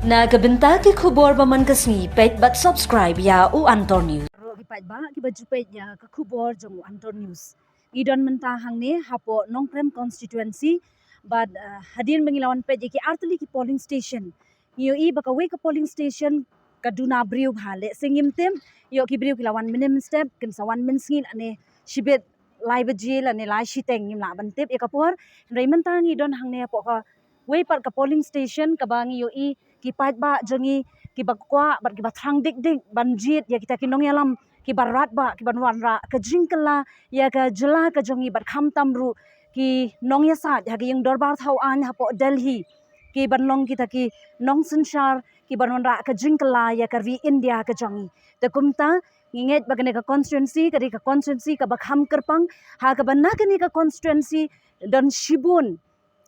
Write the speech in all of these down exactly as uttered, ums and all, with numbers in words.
Na ka bynta ki khubor ba man ka sngi, peit bad subscribe ïa u Antor News. Baroh ki paidbah kiba ju peit ïa ka khubor jong u Antor News. Ngi don mynta hangne hapoh Nongkrem constituency, bad, uh, hadien ba ngi la wan peit ïa ki artylli ki polling station, ngi ïohi ba kawei ka polling station ka duna briew bha, lehse ngim tip ïoh ki briew ki la wan mynne mynstep, kin sa wan mynsngi lane shibit lai baje lane lai shiteng, ngim lah ban tip ïa ka por. Hynrei mynta ngi don hangne hapoh kawei pat ka polling station kaba ngi ïohi ki paidbah jong ngi kiba kwah bad kiba thrang dik dik ban jied ïa kita ki nongïalam kiba radbah kiban wanrah ka jingkylla ïa ka jylla ka jong ngi, bad khamtam ruh ki nongïasaid ha ka ïing dorbar thaw aiñ hapoh Delhi kiban long kita ki nongsynshar kiban wanrah ka jingkylla ïa ka ri India ka jong ngi. Te kumta ngi ngeit ba kane ka constituency ka dei ka constituency kaba kham kyrpang, ha kaba na kane ka constituency don shibun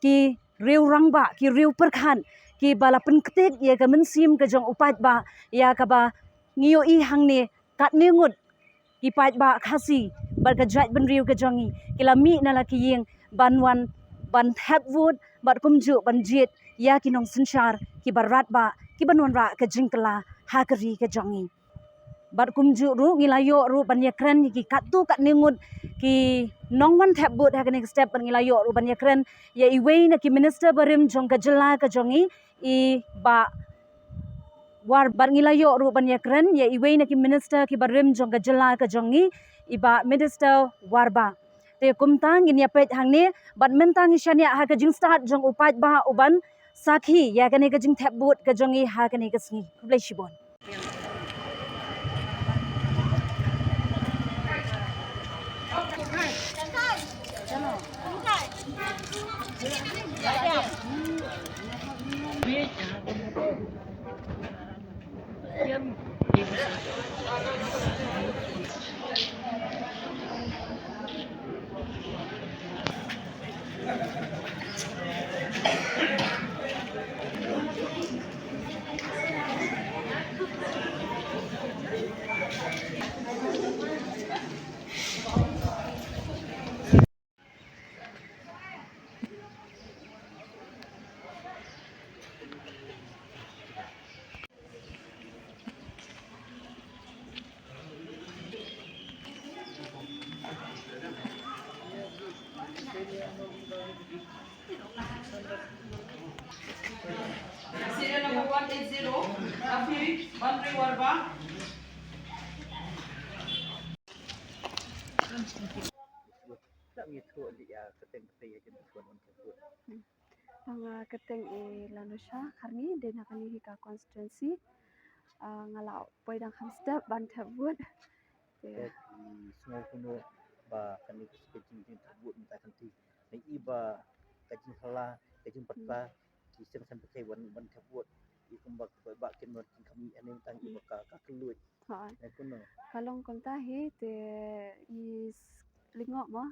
ki riew rangbah, ki riew pyrkhat kiba la pynktied ïa ka mynsiem ka jong u paidbah, ïa kaba ngi ïohi hangne katne ngut ki paidbah Khasi bad ka jaitbynriew ka jong ngi ki la mih na la ki ïing ban wan ban thep vote bad kumjuh ban jied ïa ki nongsynshar kiba radbah kiban wanrah ka jingkylla ha ka ri ka jong ngi. Bad kumjuh ruh ngi la ïoh ruh ban ïakren ïa ki katto katne ngut ki nongwan thep vote ha kane ka step, bad ngi la ïoh ruh ban ïakren ïa iwei na ki minister barim jong ka jylla ka jong ngi, i Bah War, bad ngi la ïoh ruh ban ïakren ïa iwei na ki minister kiba rim jong ka jylla ka jong ngi, i Bah Minister Warbah. Te kumta ngin ïa peit hangne bad mynta ngi shaniah ha ka jingstad jong u paidbah uban sakhi ïa kane ka jingthep vote ka jong ngi ha kane ka sngi. Khublei shibun. Serial number one eight zero, Rafi Banri Warba. Tang, ah, kyrteng i Lanusha Kharngi, dei na kane hi ka constituency. Ah, nga la poi dang kham step ban thep vote. Te, te ki sngew kumno ba kane ka jing, jingthep vote mynta kan ti. Nga i ba ka jingkylla, ka jingpyrta, ki seng san pyrthei wan, wan thep vote. I kumba ka ba kin wan kin kham i ane tang i ba ka, ka kylluid. Ha. Nga kumno. Ka long kumta hi te i s-, lyngngoh mo.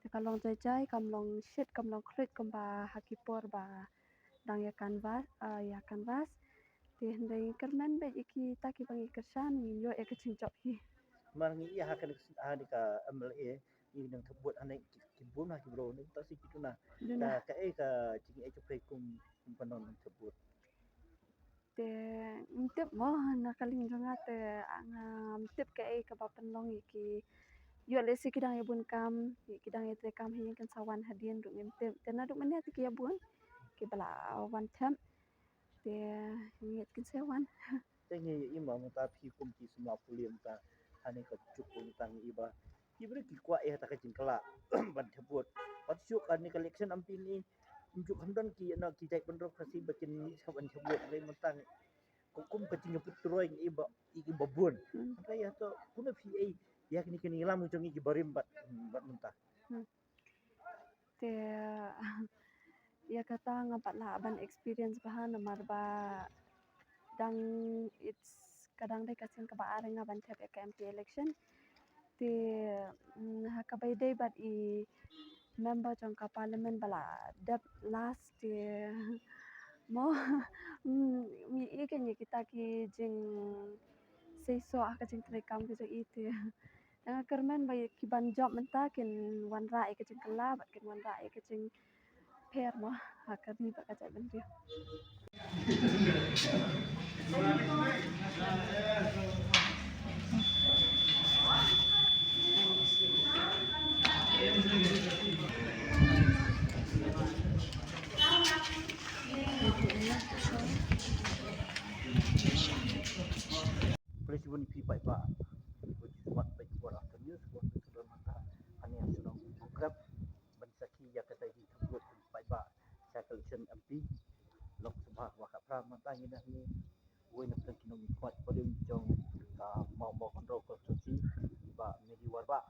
Te ka long jai jai, kam long shit, kam long khluid kumba ha ki por ba dang ïa canvass, ah, ïa canvass. Te hynrei ngi kyrmen beit ïa kita kiba ngi kyrshan, ngin ïoh ïa ka jingjop hi. Mar ngi ïa ha kane ka, ha kane ka M L A, ngi nang thep vote hangne ki, ki bun ha ki bro, ne ta si ki tuna. Duna. Ka, kaei ka jingïaid jingpyrkhat kum, kum ka nong nang thep vote. Te ngam tip mo, na ka liang jong nga te, ah, ngam tip kaei kaba pynlong ïa ki. Ïoh lehse ki dang ïa bun kam, ïa ki dang ïa trei kam hi kin sa wan hadien ruh ngam tip. Te naduh mynne te ki ïa bun kiba la wan thep. Te ngeit kin sa wan. Te ngi ïa i ma mynta phi kum ki samla pule mynta ha kane ka juk mynta ngi i ba ki briew ki kwah ïa kata ka jingkylla ban thep vote. Wat shu kane ka election am phi ni, ym ju kham don ki na ki jait bynriew Khasi ba kin mih sha ban thep vote. Hynrei mynta ko kum ka jingïaput troi ngi i ba, i ba bun. Hmm. Hynrei ïa to kumno phi ïa, ïa kine ki nongïalam jong ngi ki barim bad, bad mynta. Hmm. Te ïa kata ngam pat lah ban experience bha namar ba dang, it's, ka dang dei ka sien kaba ar ïa nga ban thep ïa ka M P election. Te, mm, ha kaba ïadei bad i member jong ka parliament ba la dep last, te mo, mm, ngi i kein ïa kita ki jingseisoh ha ka jingtrei kam ka jong i, te nga kyrmen ba ki ban jop mynta kin wanrah ïa ka jingkylla bad kin wanrah ïa ka jingpher mo ha ka ri bad ka jaitbynriew. Phi paidbah, ki smat peit por afternoon, por afternoon mynta, hangne ha shnong Nongkrem, ban sakhi ïa kata ka jingthmu paidbah sha ka election M P. Lok Sabha kaba khatphra mynta ngi na hangne. Wei na pdeng ki nongmihkhmat ba dei jong ka Mawbah Khynroo constituency, Bah Mary Warbah.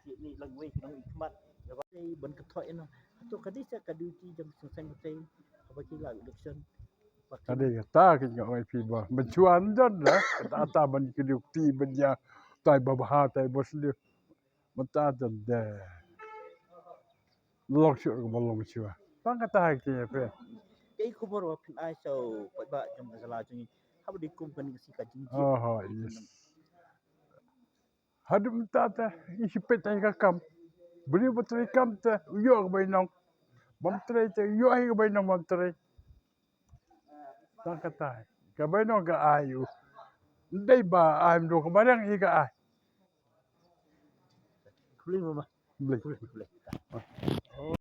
Shisien lang wei ki nongmihkhmat. Ïa ba dei ban ka thok ïa no. Hato ka dei sa ka duty jong ki seng seng batai kaba ki la election. Ka dei kata ki nga ong ïa phi ba mynshuwa ym don la kata kata ban ki duty ban ïa tai ba bha tai ba sdie. Mynta te de long shuh kaba long shuh. Tang kata ha ki phi. Kaei khubor ba phin ai sha u paidbah jong ka jylla jong ngi haba dei kum kane ka sngi ka jingjia. Oh, yes. Haduh mynta te ngi shu peit ha ka kam. Briew ba trei kam te u ïoh ka bainong. Bym trei te u ïoh hi ka bainong bym trei. Tang kata hi. Ka bainong ka ai u. Ym dei ba ai mdo ka mariang hi ka ai. Khublei mama. Khublei. Khublei, khublei.